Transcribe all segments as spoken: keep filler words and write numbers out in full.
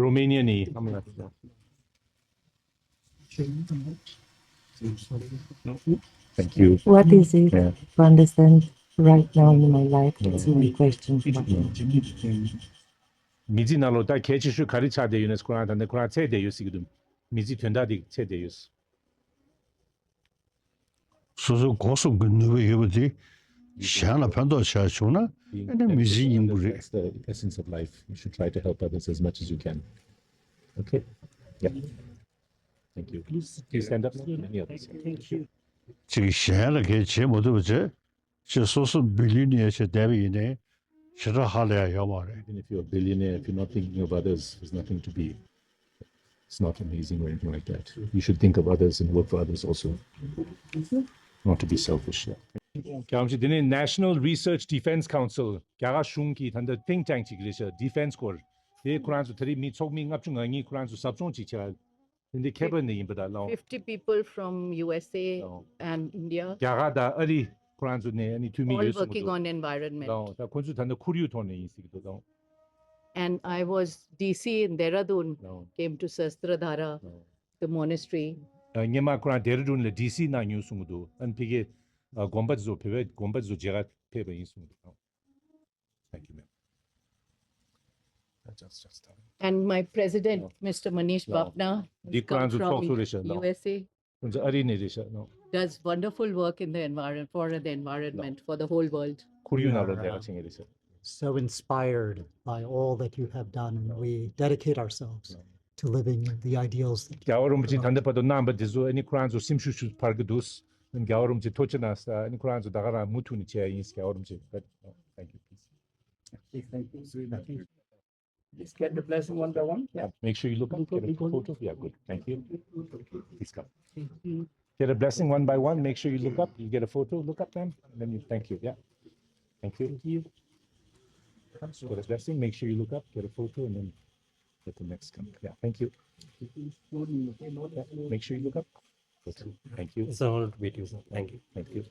Romania ནས། Thank you. What is it to understand right now in my life? That's my question. མི་ཚེ་ནང་ལོགས་ད་གལ་ཆེ་ཤོས་ག་རེ་ཆགས་བསྡད་ཡོད་ན། ཁོ་རང་ད་ནི་ཁོ་རང་ཚད་བསྡད་ཡོད་ཟེར་གྱི་འདུག་མི་ཚེ་དོན་དག་དེ་ཚད་བསྡད་ཡོད། སོ་སོའི་སྒོ་སྲུང་གི་ནུས་པ་ཡོད་པ་དེ་གཞན་ལ་ཕན་ཐོགས་བྱ་བྱུང་ན། ཨ་ནི་མི་ཚེའི་སྙིང་པོ་རེད། That's the essence of life. You should try to help others as much as you can. Okay. Yeah. Thank you. Please stand up. Many others. Thank you. ཅིག་གཞན་ལ་གལ་བྱེད་མ་ཐུབ་པ་བྱས། ཅིག་སོ་སོ་billionaire་བྱས་བསྡད་པ་ཡིན་ནའི་ཞེ་དྲག་ཧ་ལས་ཡ་ཡོད་མ་རེད། Even if you're a billionaire, if you're not thinking of others, there's nothing to be, it's not amazing or anything like that. You should think of others and work for others also. Not to be selfish. Yeah. རྒྱལ་བ་རིན་པོ་ཆེ། དེ་ནས་National Research Defense Council རྒྱ་གར་གཞུང་གི་ད་ལྟ་think tank་ཅིག་རེད་ཤག defense་སྐོར། དེ་ཁོ་རང་ཚོ་ད་རེས་མི་ཚོགས་མི་ལྔ་བཅུ་ང་གཉིས་ཁོ་རང་ཚོ་ཟབ་སྦྱོང་ཅིག་བྱས། དེ་འདི་ཁེ་པར་ནས་ཡིན་པ་དང་ལའོ། Fifty people from U S A ལའོ། And India. རྒྱ་གར་དང་ཨ་རི་ཁོ་རང་ཚོ་ནས་ཨ་ནི་འཐུས་མི་all ཡོད་གསུངས་འདུག working on environment. ལའོ། ད་ཁོ་ཚོ་ད་ནི་ཁོར་ཡུག་ཐོག་ནས་ཡིན་ཟེར་གྱི་འདུག་ལའོ། And I was D C in Dehradun, ལའོ། Came to Sastradhara, ལའོ། The monastery. ཨ། སྔོན་མ་ཁོ་རང་ཌེ་ར་ཌུན་ལ་ཌི་སི་གནང་མྱོང་གསུངས་གྱི་འདུག་ཨ་ནི་ཕ་གིའི་ཨ་དགོན་པ་དེ་ཚོ་བོད་པའི་དགོན་པ་དེ་ཚོ་མཇལ་ཁ་ཕེབས་པ་ཡིན་གསུངས་གྱི་འདུག Thank you, ma'am. Just, just, uh, And my president, no. Mister Manish no. Bhawna, འདི་ཁོ་རང་ཚོ་ཚོགས་གཙོ་རེད་ཤག no. U S A. ཁོ་ཚོ་ཨ་རི་ནས་རེད་ཤག no. Does wonderful work in the environment, for the environment, no. For the whole world. ཁོར་ཡུག་ནང་ལ་ལས་ཀ་བྱེད་མཁན་རེད་ཤག So inspired by all that you have done, and we dedicate ourselves to living the ideals that རྒྱལ་བ་རིན་པོ་ཆེ་ད་ལྟ་བར་དུ་གནང་བ་འདི་ཚོ་ཨ་ནི་ཁོ་རང་ཚོ་སེམས་ཤུགས་ཤུགས་འཕར་གྱི་འདུག་རྒྱལ་བ་རིན་པོ་ཆེ་ཐུགས་རྗེ་གནང་ཟེར། ཨ་ནི་ཁོ་རང་ཚོ་ད་ག་རང་མུ་མཐུད་ནས་བྱས་ཡིན། རྒྱལ་བ་རིན་པོ་ཆེ། Thank you, please. Please get the blessing one by one. Yeah, make sure you look up, get a photo. Yeah, good. Thank you. Please come. Get a blessing one by one. Make sure you look up. You get a photo. Look up, ma'am. Then you, thank you. Yeah. Thank you. Get a blessing. Make sure you look up, get a photo, and then get the next come. Yeah, thank you. Yeah, make sure you look up. Good. Thank you. It's an honor to meet you, sir. Thank you. Thank you.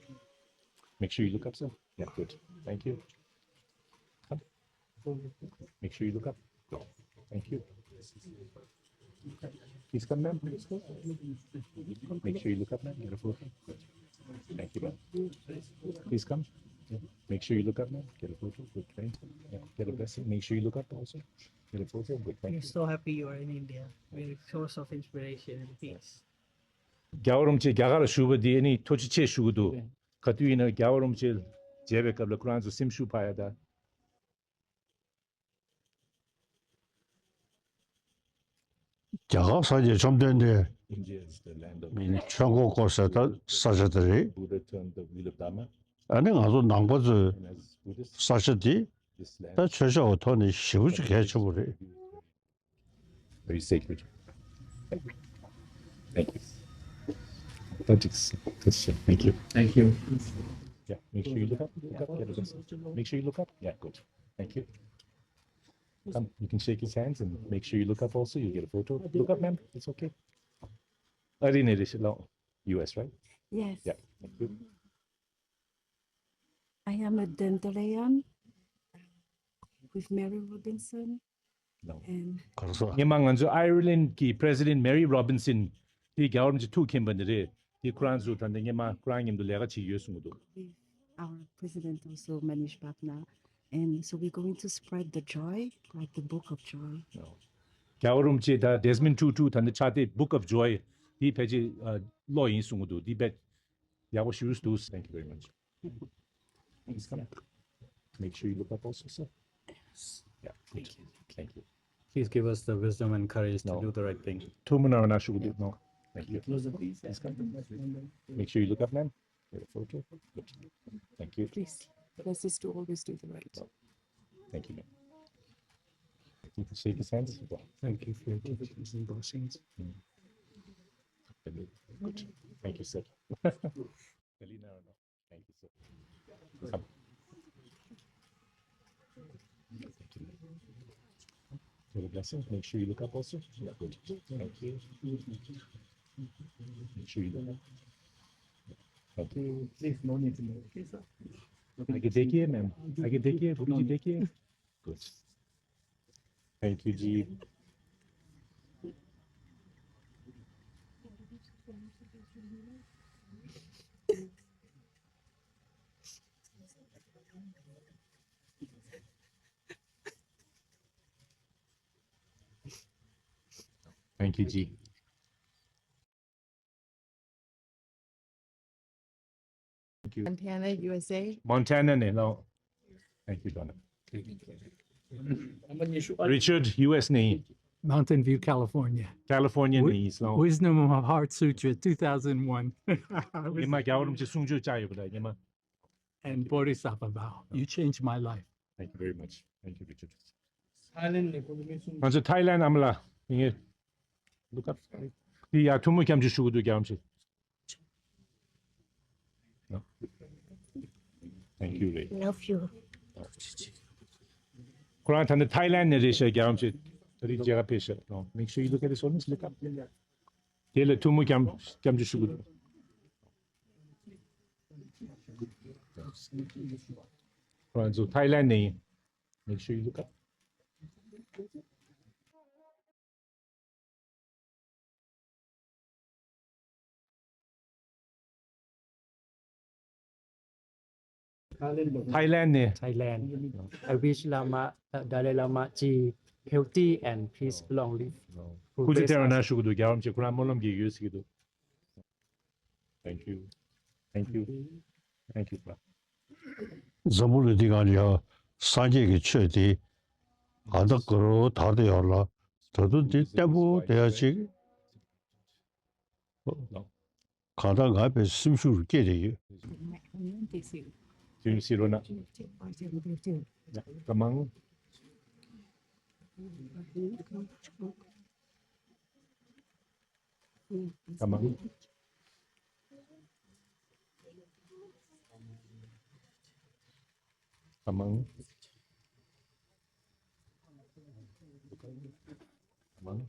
Make sure you look up, sir. Yeah, good. Thank you. Come. Make sure you look up. Thank you. Please come, ma'am. Please go. Make sure you look up, ma'am. Get a photo. Thank you, ma'am. Please come. Yeah. Make sure you look up, ma'am. Get a photo. Good. Thank you. Yeah. Get a blessing. Make sure you look up also. Get a photo. Good. Thank you. We're so happy you are in India. We're a source of inspiration and peace. རྒྱལ་བ་རིན་པོ་ཆེ་རྒྱ་གར་ལ་བཞུགས་པ་འདི་ཨ་ནི་ཐུགས་རྗེ་ཆེ་ཞུ་གི་འདུག་ག་དུས་ཡིན་ན་རྒྱལ་བ་རིན་པོ་ཆེ་མཇལ་བའི་སྐབས་ལ་ཁོ་རང་ཚོ་སེམས་ཤུགས་འཕར་ཡ་ད། རྒྱ་གར་ས་ཆའི་བཅོམ་ལྡན་འདས་མིན་ཆོས་འཁོར་བསྐོར་ས་ད་ས་ཆ་དེ་རེད། ཨ་ནི་ང་ཚོ་ནང་པ་ཚོའི་ས་ཆ་འདི་ད་ཆོས་ཕྱོགས་ཀྱི་ཐོག་ནས་ཞེ་པོ་ཅིག་གལ་ཆེན་པོ་རེད། Very sacred. Thank you. That is, that's, thank you. Thank you. Yeah, make sure you look up. Look up. Yeah, look up. Make sure you look up. Yeah, good. Thank you. Come, you can shake his hands and make sure you look up also. You get a photo. Look up, ma'am. It's okay. ཨ་རི་ནས་རེད་ཤག་ལའོ། U S, right? Yes. Yeah. Thank you. I am a dandelion with Mary Robinson. No. And གར་སོ། སྔོན་མ་ང་ཚོ་Ireland་གི་President Mary Robinson་དེ་རྒྱལ་བ་རིན་པོ་ཆེ་ཐུགས་མཁྱེན་པ་ནི་རེད། དེ་ཁོ་རང་ཚོ་ད་ལྟ་སྔོན་མ་ཁོ་རང་མཉམ་དུ་ལས་ཀ་བྱེད་ཡོད་གསུངས་འདུག Our president also, Manish Bhawna. And so we're going to spread the joy, like the book of joy. རྒྱལ་བ་རིན་པོ་ཆེ་དང་Desmond Tutu་ད་ནི་ཕྱག་དེབ་Book of Joy་དེ་ཕལ་ཆེར་ཨ་ཀློག་ཡིན་གསུངས་འདུག་དེ་དཔེ་ཡག་པོ་ཞེ་པོ་འདུག Thank you very much. Please come. Make sure you look up also, sir. Yeah, good. Thank you. Please give us the wisdom and courage to do the right thing. ཐུགས་སྨོན་གནང་ཞུ་གི་འདུག No. Thank you. Please come. Make sure you look up, ma'am. Get a photo. Good. Thank you. Please bless us to always do the right. Thank you, ma'am. You can shake his hands. Thank you for your teachings and blessings. Mm. Good. Thank you, sir. Elena, no. Thank you, sir. Come. Thank you. Get a blessing. Make sure you look up also. Yeah, good. Thank you. Make sure you look up. Thank you. Please, no need to move. Okay, sir. आगे देखिए, ma'am. आगे देखिए, गुरु जी देखिए. Good. Thank you, ji. Thank you, G. Thank you. Montana, U S A. Montana ནས་ལོ། Thank you, Donna. Richard, U S ནས། Mountain View, California. California ནས་ལོ། Wisdom of Heart Sutra, two thousand one. ཉི་མ་རྒྱལ་བ་རིན་པོ་ཆེ་གསུང་ཆོས་བཅར་ཡོད་པ་ལ་ཉི་མ། And Bodhisattva vow. You changed my life. Thank you very much. Thank you, Richard. Thailand ནས་ཁོང་མི་གསུང་། ང་ཚོ་Thailand ཨ་མ་ལགས་ཡིན་ངེས། Look up. དེ་ཡ་ཐུགས་སྨོན་སྐྱབས་འཇུག་ཞུ་གི་འདུག་རྒྱལ་བ་རིན་པོ་ཆེ། Thank you, Ray. Love you. ཁོ་རང་ད་ནི་Thailand ནས་རེད་ཤག་རྒྱལ་བ་རིན་པོ་ཆེ། ད་རེས་མཇལ་ཁ་ཕེབས་ཤག Make sure you look at this one. Look up. དེ་ལ་ཐུགས་སྨོན་སྐྱབས་སྐྱབས་འཇུག་ཞུ་གི་འདུག་ཁོ་རང་ཚོ་Thailand ནས་ཡིན། Make sure you look up. Thailand ནས། Thailand. I wish Lama, uh, Dalai Lama Ji healthy and peace, long live. སྐུ་ཚེ་བརྟན་པ་གནང་ཞུ་གི་འདུག་རྒྱལ་བ་རིན་པོ་ཆེ་ཁོ་རང་སྨོན་ལམ་གྱི་ཡོད་ཟེར་གྱི་འདུག Thank you. Thank you. Thank you, brother. འཛམ་བུ་གླིང་འདི་སྒང་ལ་ཡང་སངས་རྒྱས་ཀྱི་ཆོས་དེ་གང་ལྟར་དགའ་རབ་དར་ཏེ་ཡོད་ལ། ད་དུང་འདི་བརྟན་པོ་བསྡད་ཡ་ཅིག་གང་ལྟར་ང་པའི་སེམས་ཤུགས་སྐྱེས་ཏེ་ཡོད། དུས་སི་རོ་ན། ད་མང་། ད་མང་། ད་མང་། ད་མང་།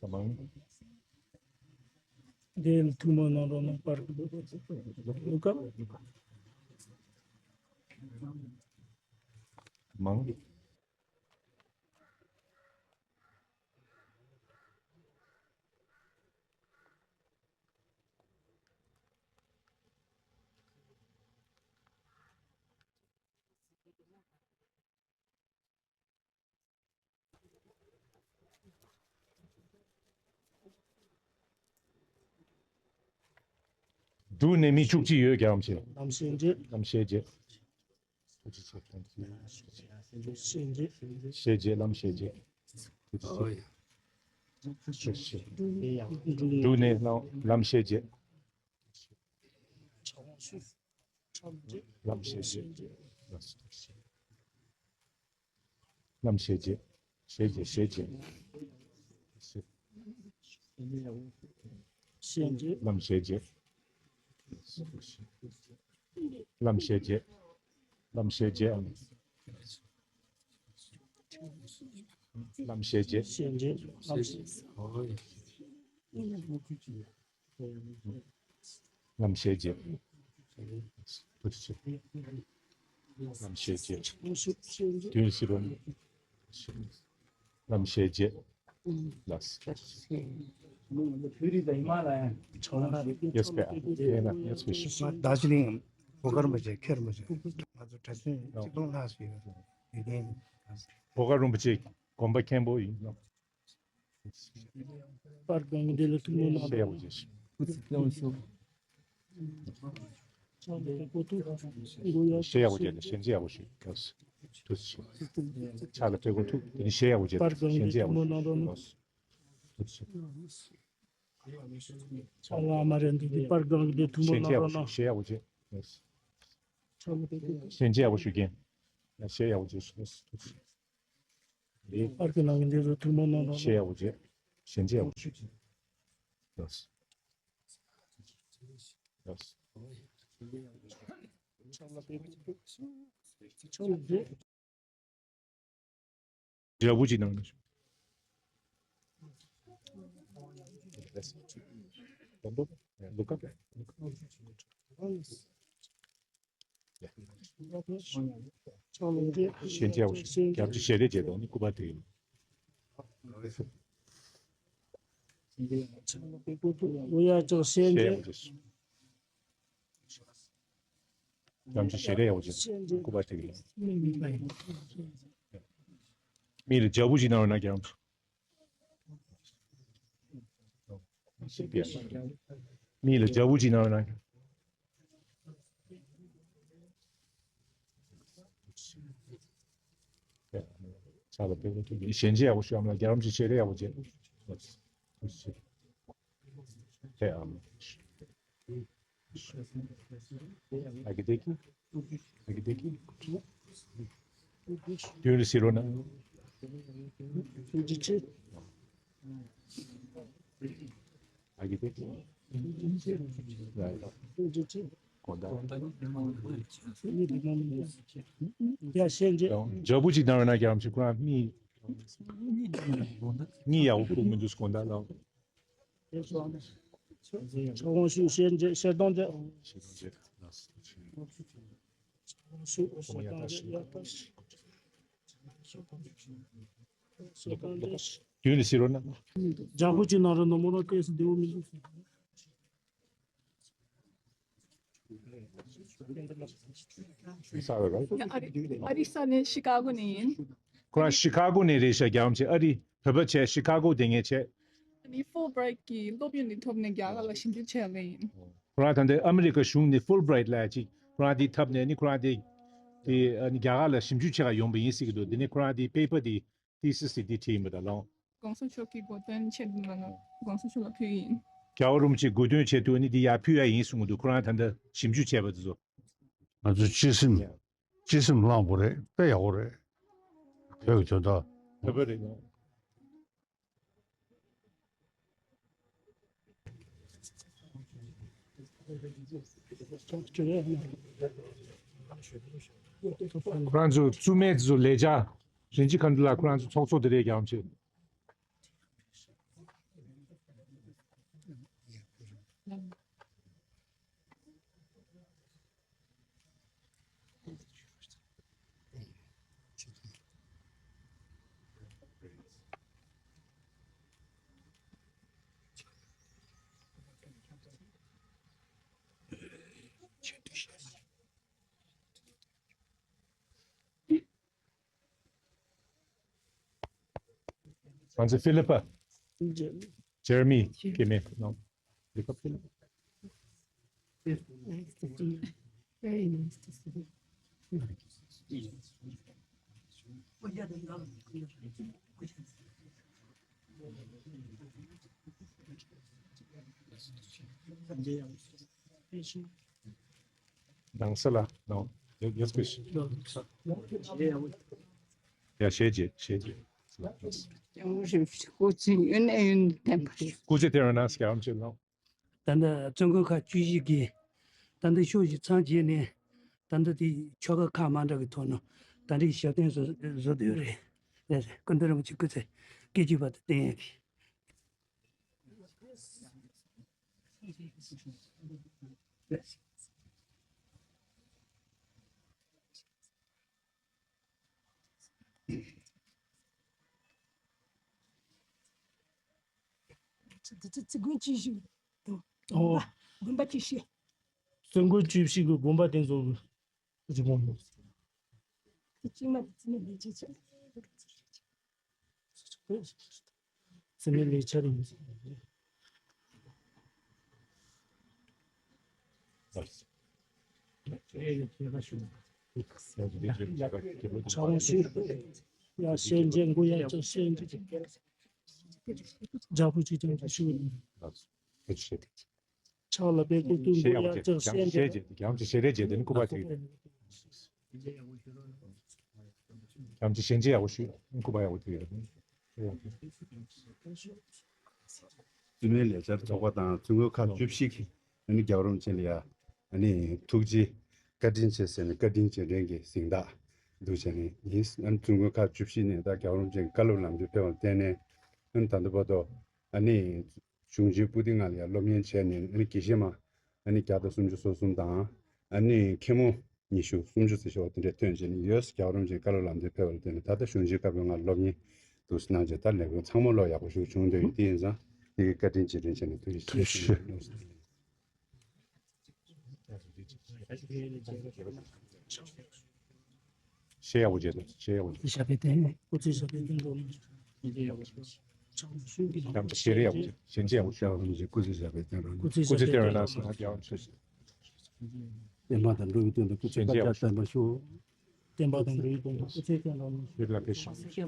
ད་མང་། དེ་ལ་ཐུགས་སྨོན་གནང་རོགས་གནང་། པར་ལུག་ག་མང་། འབྲུག་ནས་མི་བཅུ་གཅིག་ཡོད་རྒྱལ་བ་རིན་པོ་ཆེ། ལམ་ཞལ་མཇལ། ལམ་ཞལ་མཇལ། ཞལ་མཇལ། ལམ་ཞལ་མཇལ། འབྲུག་ནས་ལམ་ལམ་ཞལ་མཇལ། ལམ་ཞལ་མཇལ། ལམ་ཞལ་མཇལ། ཞལ་མཇལ། ཞལ་མཇལ། ཞལ་མཇལ། ཞལ་མཇལ། ལམ་ཞལ་མཇལ། ལམ་ཞལ་མཇལ། ལམ་ཞལ་མཇལ། ལམ་ཞལ་མཇལ། ཞལ་མཇལ། ལམ་ཞལ་མཇལ། ལམ་ཞལ་མཇལ། ཐུགས་རྗེ་ཆེ། ལམ་ཞལ་མཇལ། དུས་སི་རོ། ལམ་ཞལ་མཇལ། ལགས། Yes, yes, yes. ད་ཅི་ལིང་བོ་དཀར་རིན་པོ་ཆེ་ཁྱེར་མ་བྱེད། ང་ཚོ་གྲྭ་བཙུན་གཅིག་སྟོང་ལྷག་ཞིག་ཡོད་ཀྱི། བོ་དཀར་རིན་པོ་ཆེ་དགོན་པ་མཁན་པོ་ཡིན་ནོ། པར་སྒང་གི་འདི་ལ་ཐུགས་སྨོན་གནང་། ཞལ་ཡག་པོ་བྱས་ཤིག་ཞལ་ཡག་པོ་བྱས་ནས་ཞལ་མཇལ་ཡག་པོ་ཞུ། ཐུགས་རྗེ་ཆེ། ཕྱག་ལ་སྤྲད་དགོས་ཐུགས། དེ་ནས་ཞལ་ཡག་པོ་བྱས་ནས་ཞལ་མཇལ་ཡག་པོ་ཞུ། ཐུགས་རྗེ་ཆེ། ཕྱག་ལ་ཨ་མ་རེད་འདུག་གི། པར་སྒང་གི་འདི་ཐུགས་སྨོན་གནང་རོགས་གནང་། ཞལ་ཡག་པོ་བྱས། ཞལ་མཇལ་ཡག་པོ་ཞུ་རྒན། ཞལ་ཡག་པོ་བྱས་ཞུ། ཐུགས་རྗེ་ཆེ། པར་གྱི་ནང་གི་འདི་ཚོ་ཐུགས་སྨོན་གནང་རོགས། ཞལ་ཡག་པོ་བྱས། ཞལ་མཇལ་ཡག་པོ་བྱས། ལགས། ལགས། ཡག་པོ་ཅིག་གནང་། ལོ་ཀ་ཞལ་མཇལ་ཡག་པོ་ཞུ། རྒྱབ་ཀྱི་ཞལ་རས་མཇལ་དང་ནི་སྐུ་པར་དེ་ཡིན། ཨོ་ཡ་ཅག་ཞལ་ཞལ་མཇལ། ཡག་པོ་བྱས། རྒྱ་མཚོ་ཞལ་རས་ཡག་པོ་བྱས། སྐུ་པར་ཅིག་ལ། མིག་ལ་ལྗགས་ཕུ་ཅིག་གནང་རོགས་གནང་། རྒྱ་མཚོ། མིག་ལ་ལྗགས་ཕུ་ཅིག་གནང་རོགས་གནང་། ཕྱག་ལ་ཕེབས་ཐུབ་པའི་ཞལ་མཇལ་ཡག་པོ་ཞུ། ཨ་མ་ལགས་རྒྱལ་རམ་ཆེ། ཞལ་རས་ཡག་པོ་བྱས། ཨ་མ་ལགས་ཀྱིས་བདེ་སྐྱིད། ཨ་ཀྱིས་བདེ་སྐྱིད། མདུན་ལ་གཟིགས་རོགས་གནང་། ཨ་ཀྱིས་བདེ་སྐྱིད། དགོངས་དག། ཡ་ཞལ་མཇལ། ལྗགས་ཕུ་ཅིག་གནང་རོགས་གནང་། རྒྱལ་རམ་ཆེ། ཁོ་རང་མིག་གཉིས་ཡག་པོ་ཕུག་མི་འདུག་དགོངས་དག་ལགས། ཕྱག་དབང་ཞུ། ཞལ་མཇལ། ཞལ་གདམས་མཇལ། ཞུ། ཞལ་གདམས་མཇལ། ཡག་པོ་ཞུ། ཞལ་གདམས་མཇལ། མདུན་ལ་གཟིགས་རོགས་གནང་། ལྗགས་ཕུ་ཅིག་གནང་རོགས་གནང་། མོ་རང་ཏོག་ཙམ་བདེ་པོ་མི་འདུག་ས་ར་ར། ཨ་རི། ཨ་རི་ས་ནས་ཤི་ཀ་གོ་ནས་ཡིན། ཁོ་རང་ཤི་ཀ་གོ་ནས་རེད་ཤག་རྒྱལ་རམ་ཆེ། ཨ་རི་བོད་པ་བྱས་ཤི་ཀ་གོ་དེ་ངས་བྱས། ཨ་ནི་ཧྥུལ་བྷི་རའེ་ཊི་གི་སློབ་ཡོན་དེ་ཐོབ་ནས་རྒྱ་གར་ལ་ཞིབ་འཇུག་བྱས་པ་ཡིན། ཁོ་རང་ད་ལྟ་ཨ་མི་རི་ཀ་གཞུང་ནས་ཧྥུལ་བྷི་རའེ་ཊི་ལབ་ཅིག་ཁོ་རང་དེ་ཐོབ་ནས་ནི་ཁོ་རང་དེ་དེ་ཨ་ནི་རྒྱ་གར་ལ་ཞིབ་འཇུག་བྱེད་ག་ཡོང་པ་ཡིན་ཟེར་གྱི་འདུག་དེ་ནས་ཁོ་རང་དེ་པེ་པར་དེ་ཏི་སི་སི་དེ་བྲིས་ཡིན་པ་དང་ལོ། གོང་ས་མཆོག་གི་གོ་སྟོན་ཆེད་དུ་ལ་ན་གོང་ས་མཆོག་ལ་ཕུལ་ཡིན། རྒྱལ་བ་རིན་པོ་ཆེ་གོ་སྟོན་ཆེད་དུ་ནི་འདི་ཡར་ཕུལ་ཡ་ཡིན་གསུང་གི་འདུག་ཁོ་རང་ད་ལྟ་ཞིབ་འཇུག་བྱས་པ་དེ་ཚོ། ང་ཚོ་སྤྱི་སེམས་སྤྱི་སེམས་བླངས་པོ་རེད། དཔེ་ཡག་པོ་རེད། བོད་ཀྱི་དོན་དག་བོད་པ་རེད། ཁོ་རང་ཚོ་བཙུན་མའི་ཚོ་ལས་བྱ་རིན་ཆེན་མཁའ་འགྲོ་ལགས་ཁོ་རང་ཚོ་ཚོགས་གཙོ་དེ་རེད། རྒྱལ་བ་རིན་པོ་ཆེ། ང་ཚོ་ཧྥི་ལི་པ། ཇེ་རི་མི་སྐྱེ་དམན་ནོ། ཧྥི་ལི་པ། Very nice to see you. ནང་ས་ལ་ནོ། ཡ་ཡ་སྐུ་ཞེ། ཡ་ཞེ་ཅེ་ཞེ་ཅེ། སྐུ་ཚེ་ཡུན་ནས་ཡུན་བརྟན་པར་ཤོག་སྐུ་ཚེ་དེ་རིང་ནང་སྐྱ་བམ་ཆེ་ལོ། ད་ལྟ་བཙུན་དགོན་ཁག་བཅུ་བཞི་གིས་ད་ལྟ་ཤོག་བཞི་ཚང་བྱས་ནས་ད་ལྟ་དེ་ཆོ་ག་ཁག་མ་འདྲ་གི་ཐོག་ནས་ད་ལྟའི་ཞབས་བརྟན་བཟོ་བཟོ་བསྡད་ཡོད་རེད། རེད་རེད། སྐུ་མདུན་རིན་པོ་ཆེ་སྐུ་ཚེ་སྐྱེ་བརྒྱུད་པ་དང་བརྟན་ཡག་གི། འདི་ཚོ་བཙུན་དགོན་བཅུ་བཞི་འདུག་ཨོ། དགོན་པ་བཅུ་བཞི། བཙུན་དགོན་བཅུ་བཞི་གི་དགོན་པ་དེ་ཚོ་རི་མོ་ནོ། དེ་གཅིག་མ་དེ་ཚོ་ནི་ལས་བྱེད་ཚོ། བཙུན་མའི་ལས་འཆར་ཡིན། ཕྱག་དབང་ཞུ། ཡ་ཞལ་མཇལ་མགོ་ཡ་ཅག་ཞལ་མཇལ། རྒྱ་བོད་ཅིག་ཀྱང་ཞུ། ཕྱག་ལ་པད་སྐུ་གདུང་མགོ་ཡ་ཅག་ཞལ་མཇལ། རྒྱ་མོ་ཅིག་ཞལ་རས་མཇལ་དེ་ནི་སྐུ་པར་དེ། རྒྱ་མོ་ཅིག་ཞལ་མཇལ་ཡག་པོ་ཞུ། སྐུ་པར་ཡག་པོ་དེ་ཡོད། བཙུན་མའི་ལས་འཆར་ཚོགས་པ་དང་བཙུན་དགོན་ཁག་བཅུ་བཞི་གིས་ཨ་ནི་རྒྱལ་བ་རིན་པོ་ཆེ་ལ་ཡ་ཨ་ནི་ཐུགས་རྗེ་བཀའ་དྲིན་ཆེ་ཟེར་ནས་བཀའ་དྲིན་རྗེས་དྲན་གྱི་གཟེངས་རྟགས་འདུག་བྱས་ནས་ཡིན། ཨ་ནི་བཙུན་དགོན་ཁག་བཅུ་བཞི་ནས་ད་རྒྱལ་བ་རིན་པོ་ཆེའི་བཀའ་སློབ་ལམ་སྟོན་ཕེབས་པར་བརྟེན་ནས་ཨ་ནི་ད་ལྟ་བར་དུ་ཨ་ནི་གཞུང་ཆེན་པོ་ཏི་ལྔ་ལ་ཡང་སློབ་གཉེར་བྱས་ནས་ཨ་ནི་དགེ་བཤེས་མ་ཨ་ནི་བརྒྱ་དང་སུམ་ཅུ་སོ་གསུམ་དང་ཨ་ནི་མཁན་མོ་ཉི་ཤུ་སུམ་ཅུ་ཙམ་ཞིག་དེ་འདྲས་ཐོན་བྱས་ནས་ཡོད། རྒྱལ་བ་རིན་པོ་ཆེའི་བཀའ་སློབ་ལམ་སྟོན་ཕེབས་པར་བརྟེན་ནས་ད་ལྟ་གཞུང་ཆེན་བཀའ་པོད་ལྔ་སློབ་གཉེར་དུ་གནང་བྱས་ད་ལས་འགུལ་ཚང་མ་ལོ་ཡག་པོ་ཞིག་བྱུང་འདོད་ཡོད། དེ་ཡིན་ཙང་དེ་གི་བཀའ་དྲིན་རྗེས་དྲན་བྱས་ནས་ཐུགས་རྗེ་ཆེ། ཐུགས་རྗེ་ཆེ། ཤེས་ཡག་པོ་བྱེད། ཤེས་ཡག་པོ་བྱེད། ཞབས་པད་བརྟན། སྐུ་ཚེ་ཞབས་པད་བརྟན་འགྲོ། ཡང་ཞེ་རེ་ཡག་པོ་བྱེད། ཞེན་ཆ་ཡག་པོ་བྱེད། ཞེན་ཆ་ཡག་པོ་བྱེད། སྐུ་ཚེ་ཞབས་པད་བརྟན་རོགས། སྐུ་ཚེ་ཞབས་པད་བརྟན་རོགས། བསྟན་པ་དང་འགྲོ་བའི་དོན་དུ་སྐུ་ཚེ་བསྐལ་བརྒྱར་བརྟན་པར་ཤོག་བསྟན་པ་དང་འགྲོ་བའི་དོན་དུ་སྐུ་ཚེ་བརྟན་རོགས། ཡོད་ལ་ཕེབས་ཤོག་སྐུ་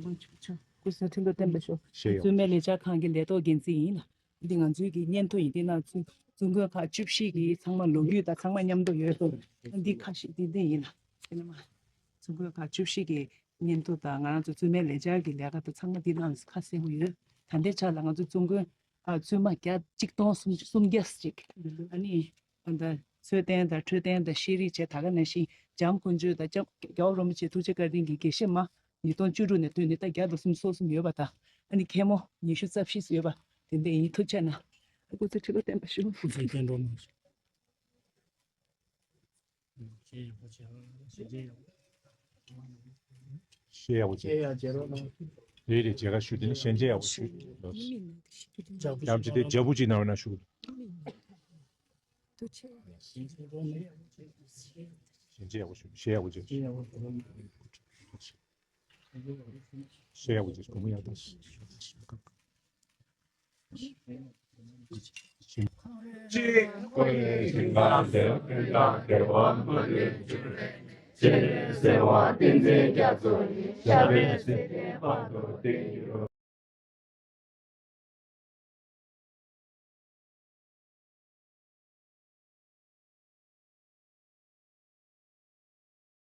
གཟུགས་མཐུན་པ་བརྟན་པར་ཤོག་ཞེས་ཡོད། བཙུན་མའི་ལས་འཆར་ཁང་གི་ལས་ཐོག་འགན་འཛིན་ཡིན་ལ། འདི་ང་ཚོའི་གི་སྙན་ཐོ་ཡིན། དེ་ནང་ཚུད་བཙུན་དགོན་ཁག་བཅུ་བཞི་གི་ཚང་མ་ལོ་རྒྱུས་དང་ཚང་མ་མཉམ་དུ་ཡོད་སོང་། འདི་ཁ་ཤས་འདི་འདི་ཡིན་ལ། དེ་ནས་མ་བཙུན་དགོན་ཁག་བཅུ་བཞི་གི་སྙན་ཐོ་དང་ང་རང་ཚོ་བཙུན་མའི་ལས་འཆར་གྱི་ལས་ཀ་དང་ཚང་མ་འདི་ནང་ཁ་གསལ་པོ་ཡོད། ད་ལྟའི་ཆ་ལ་ང་ཚོ་བཙུན་དགོན་ཨ་བཙུན་མ་བརྒྱ་གཅིག་སྟོང་སུམ་སུམ་བརྒྱ་ཅིག་ཨ་ནི་ཨ་ད་ཚོད་ལྡན་དང་འཕྲོད་བསྟེན་དང་ཤེས་རིག་བཅས་ད་ག་ནང་བཞིན་འཇམ་དཀོན་མཆོག་དང་སྐྱབས་རྒྱལ་བ་རིན་པོ་ཆེ་ཐུགས་རྗེ་བཀའ་དྲིན་གྱི་དགེ་བཤེས་མ་ཉིས་སྟོང་བཅུ་དྲུག་ནས་ཐོན་ནས་ད་བརྒྱ་དང་སུམ་ཅུ་སོ་གསུམ་ཡོད་པ་དང་ཨ་ནི་མཁན་མོ་ཉི་ཤུ་རྩ་བཞི་ཡོད་པ་དེ་འདྲ་ཡིན། ཐུགས་རྗེ་གནང་། སྐུ་ཚེ་ཁྲི་ལོ་བརྟན་པར་ཤོག་སྐུ་ཚེ་བརྟན་འགྲོ་མ་ཤོག་ཤེས་ཡག་པོ་བྱེད། ཤེས་ཡག་པོ་བྱེད། རེད་རེད། མཇལ་ཁ་ཞུ། དེ་ནི་ཤེས་བྱ་ཡག་པོ་ཞུ། ཡང་ཅི་དེ་ཇ་བུ་ཅིག་ནང་ན་ཞུ། ཤེས་བྱ་ཡག་པོ་ཞུ། ཤེས་ཡག་པོ་བྱེད། ཤེས་ཡག་པོ་བྱེད། གོང་མ་ཡག་པོ།